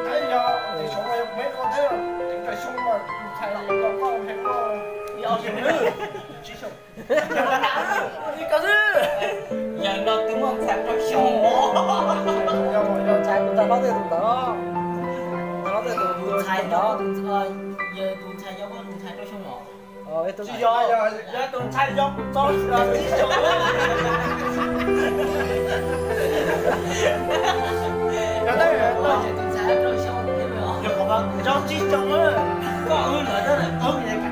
Yog tias saum no yog kuv muaj ib qho teb, rau xyoo mas tus ntxhais yog koj, tus ntxhais no yog ob xyoo, tsib xyoo. Ib koj xwb. Yawg no twb muaj ntxhais rau xyoo os. Yog, yog ntxhais kuv ntag, hlob tej tus ntawd. Ntag hlob tej tus, tus ntxhais ntawd, yawg tus ntxhais yog koj tus ntxhais rau xyoo os. Tsis yog, yog tus ntxhais yog kuv txo tsis yog tsis yog. Yog tsis yog, koj wb lawv